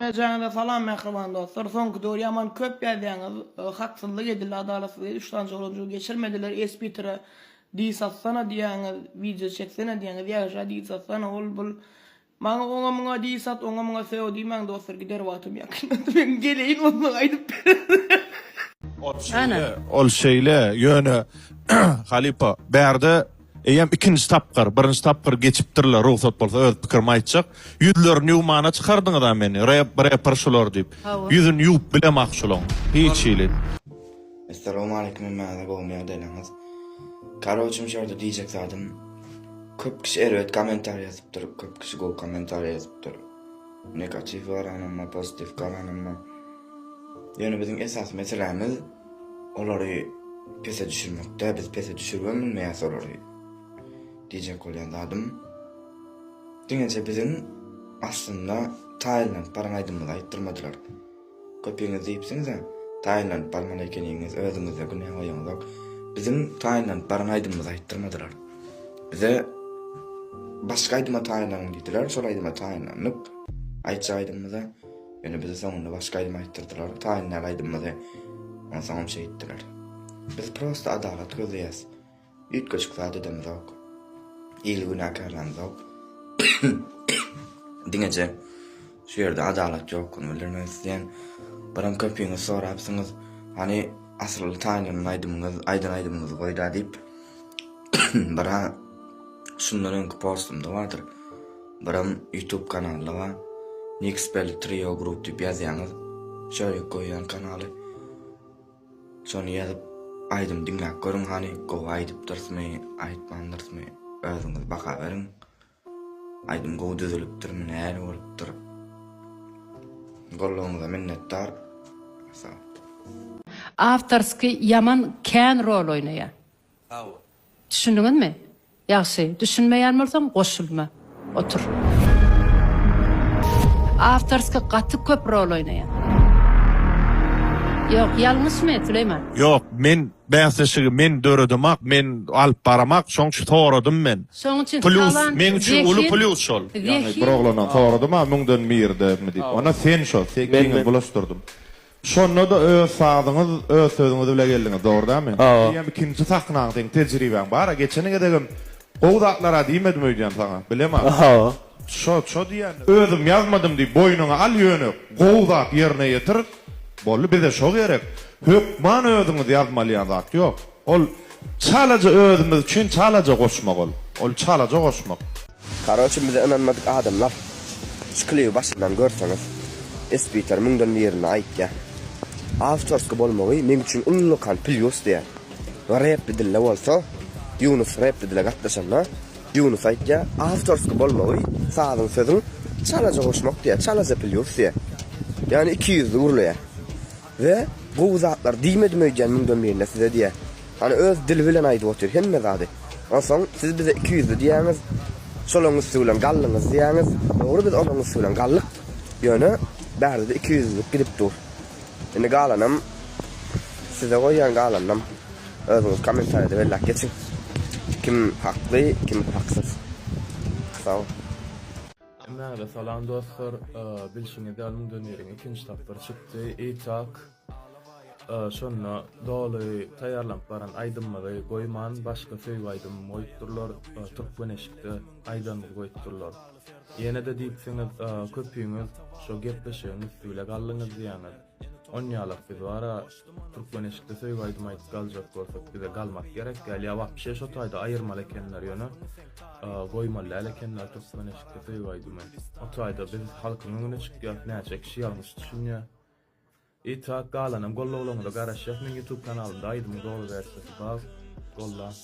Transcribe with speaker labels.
Speaker 1: Hemmäňize salam mähriban dostlar. Soňky döwür ýaman köp ýazýaňyz. Haksyzlyk edildi, adalatsyzlyk edildi, üç sany oglanjygy geçirmediler. Espitire diss atsana diýýäňiz, wideo çeksene diýýäňiz, ýagşa diss atsana, ol bul. Maňa oňa muňa diss at, oňa muňa sög diýmäň dostlar, gider wagtym ýakynlady. Men geleýin onsoň aýdyp bererin.
Speaker 2: Ol şeýle, ol şeýle, ýöne halypa bärde Eýýäm ikinji tapgyr, birinji tapgyr geçipdirler, rugsat bolsa öz pikirimi aýtjak. Ýüzlerini ýuwmana çykardyňyz-a meni, rep, reper şular diýip. Ýüzüni ýuwup bilemak şulaň. Hiç hili.
Speaker 3: Essalawmaleýkim hemmäňize gowumy ýagdaýlaryňyz. Karoçim şu ýerde diýjek zadym köp kişi erbet kommentariý ýazypdyr, köp kişi gowy kommentariý ýazypdyr. Negatiw garanam bar, pozitiw garanam bar. Ýöne biziň esasy meselämiz olary pese düşürmekde, biz pese düşüribem bilmeýäs olary. Diýjek bolýan zadym diňeje biziň aslynda taýynlanyp baran aýdymymyzy aýtdyrmadylar. Köpiňiz diýipsiňiz-ä, taýynlanyp barmaly ekeniňiz, özüňizde günä goýaňyzok. Biziň taýynlanyp baran aýdymymyzy aýtdyrmadylar. Bize başga aýdyma taýynlanyň diýdiler, şol aýdyma taýynlandyk. Aýtjak aýdymymyza. Ýöne bize soňunda başga aýdym aýtdyrdylar, taýyn däl aýdymymyzy. Onsoňam şeýtdiler. Biz prosta adalat gözleýäs. Üýtgeşik zat edemizok. Ili günäkärlämizok. Diňeje şu ýerde adalat ýoklugyny bildirmek isleýän. Biram köpüňiz sorapsyňyz, hany asylly taýynlanan aýdymyňyz, aýdan aýdymyňyzy goýda diýip. Bira şundan öňki postumda bardyr. Biram YouTube kanalda bar. Nixbel Trio Group diýip ýazýaňyz. Şöyle goýýan kanaly. Şony ýazyp aýdym diňläp görüň hany gowy aýdypdyrsmy, aýtmandyrysmy özüňiz baha beriň. Aýdym gowy düzülipdirmi, nähili bolupdyr. Goldawyňyza minnetdar. Sag.
Speaker 4: Awtorskiý ýaman kän rol oýnaýar.
Speaker 5: Sag bol.
Speaker 4: Düşündiňizmi? Ýagşy, düşünmeýän bolsaň goşulma. Otur. Awtorskiý gaty köp rol oýnaýar. Ýok, ýalňyşmy, Süleýman?
Speaker 2: Ýok, men bäsleşigi men döredemak, men alyp baramak, şoň üçin soradym men.
Speaker 4: Şoň üçin
Speaker 2: Plýus,
Speaker 4: talant,
Speaker 2: meň üçin uly
Speaker 4: zehin,
Speaker 2: plýus şol.
Speaker 6: Ýaňy bir
Speaker 4: zehin.
Speaker 6: oglandan soradym-a müňden birdemi diýip. Onda sen şo, sekiňizi bulaşdyrdym. Şonda-da öz sazyňyz, öz sözüňiz bile geldiňiz, dogry dälmi?
Speaker 5: Hawa.
Speaker 6: Eýýäm ikinji sahnaň seň tejribäň bar-a, geçen gezegem gowy zatlar-a diýmedim öýdýän saňa, bilemok.
Speaker 5: Hawa.
Speaker 6: Şo, şo diýýän. Özüm ýazmadym diýip boýnuňa al ýöne gowy zat ýerine ýetir, boldy bize şo gerek. Hökman özüňiz ýazmaly ýa zat ýok. Ol çalaja özümiz üçin çalaja goşmak ol. Ol çalaja goşmak.
Speaker 3: Karoçe bize ynanmadyk adamlar şu klibi başyndan görseňiz Espiter müňden birini aýtýa. Awtorski bolmagy meň üçin ullakan plýus diýýä. Repli dilde bolsa Ýunus repli dile gatnaşanda Ýunus aýtýa awtorski bolmagy sazyň sözüň çalaja goşmak diýýä çalaja plýus diýýä. Ýagny ikiýüzli gürleýä. We gowy zatlar diýmedim öýdýän müňden birine size diýýä. Hany öz dili bilen aýdyp otyr hemme zady. Onsoň siz bize ikiýüzli diýýäňiz, şolaň üsti bilen galdyňyz diýýäňiz. Dogry biz olaň üsti bilen galdyk. Ýöne bärde-de ikiýüzlilik gidip dur. Indi galanam size goýýan galanynam özüňiz kommentariýada belläp geçiň. Kim hakly, kim haksyz. Sag bol.
Speaker 7: Hemmäňize salam dostlar. Bilşiňiz ýaly müňden biriň ikinji tapgyry çykdy. Itak şonda doly taýýarlanyp baran aýdymymyzy goýman başga söýgi aýdym goýupdyrlar. Türkmen eşikde aýdanymyzy goýupdyrlar. Ýene-de diýipsiňiz köpüňiz şo gepleşigiň üsti bile galdyňyz diýýäňiz. Onýalak biz bara türkmen eşikde söýgi aýdym aýdyp galjak bolsak bize galmak gerek däl ýa wapşe şo taýda aýyrmaly ekenler ýöne goýmaly däl ekenler türkmen eşikde söýgi aýdymy. O taýda biz halkyň öňüne çykýas näçe kişi ýalňyş düşünýä. I tak galanam gollawlaryňyza garaşýas meň ýutub kanalymda aýdymyň doly wersiýasy bar gollaň.